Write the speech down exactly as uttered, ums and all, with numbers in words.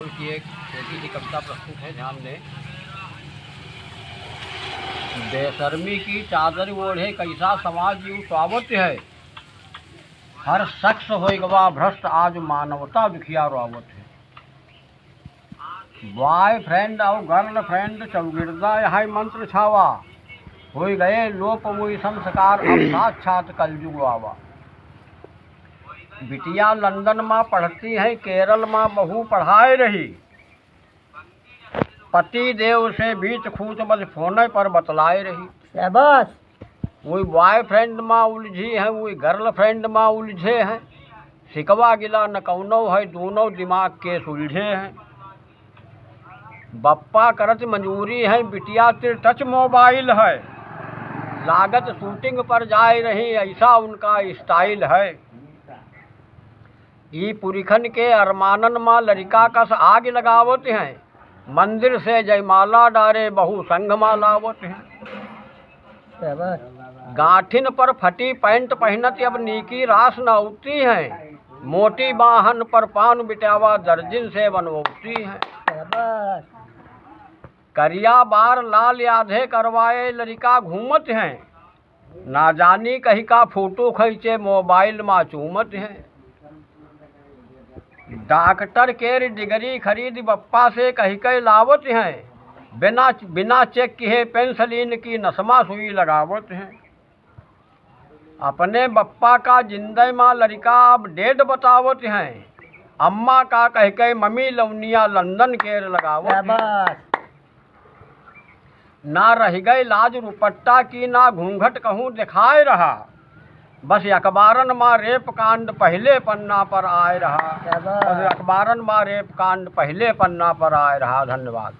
की एक छोटी सी कविता प्रस्तुत है, ध्यान दें। बेशर्मी की चादर ओढ़े कैसा समाज यूं सावत है। हर शख्स होई गवा भ्रष्ट, आज मानवता दुखिया रोवत है। Boyfriend और girlfriend चौगिरदा यहाँ मंत्र छावा, होई गए लोप वही संस्कार, अब साक्षात कलयुग आवा। बिटिया लंदन मा पढ़ती है, केरल मा बहू पढ़ाए रही। पति देव से बीच खूच बस फोन पर बतलाए रही। शाबाश। वही boyfriend मा उलझी है, वही girlfriend मा उलझे हैं। शिकवा गिला न कौनो है, दोनों दिमाग के सुलझे हैं। बप्पा करत मजूरी है, बिटिया तिर touch mobile है। लागत shooting पर जाए रही, ऐसा उनका style है। ई पुरखन के अरमानन मा लड़िका कस आग लगावत हैं। मंदिर से जयमाला डारे, बहू संग मा लावत हैं। शाबाश। गांठिन पर फटी पैंट पहिनत अब नीकी रास न अउती हैं। मोटी बाहन पर पान बिटावा दर्जिन से बनवती हैं। शाबाश। करिया बार लाल याधे करवाए लड़िका घूमत हैं। ना जानी कही का फोटो खींचे mobile मा चूमत हैं। डॉक्टर केर degree खरीद बप्पा से कही के लावत हैं। बिना, बिना check किहे penicillin की नस मा सुई लगावत हैं। अपने बप्पा का जिंदे मा लड़िका अब dead बतावत हैं। अम्मा का कह के मम्मी लौनिया लंदन केर लगावत हैं। शाबाश। ना रह गए लाज रुपट्टा की, ना घूंघट कहूँ दिखाए रहा। बस अखबारन मा rape कांड पहले पन्ना पर आए रहा। शाबाश। बस अखबारन मा rape कांड पहले पन्ना पर आए रहा। धन्यवाद।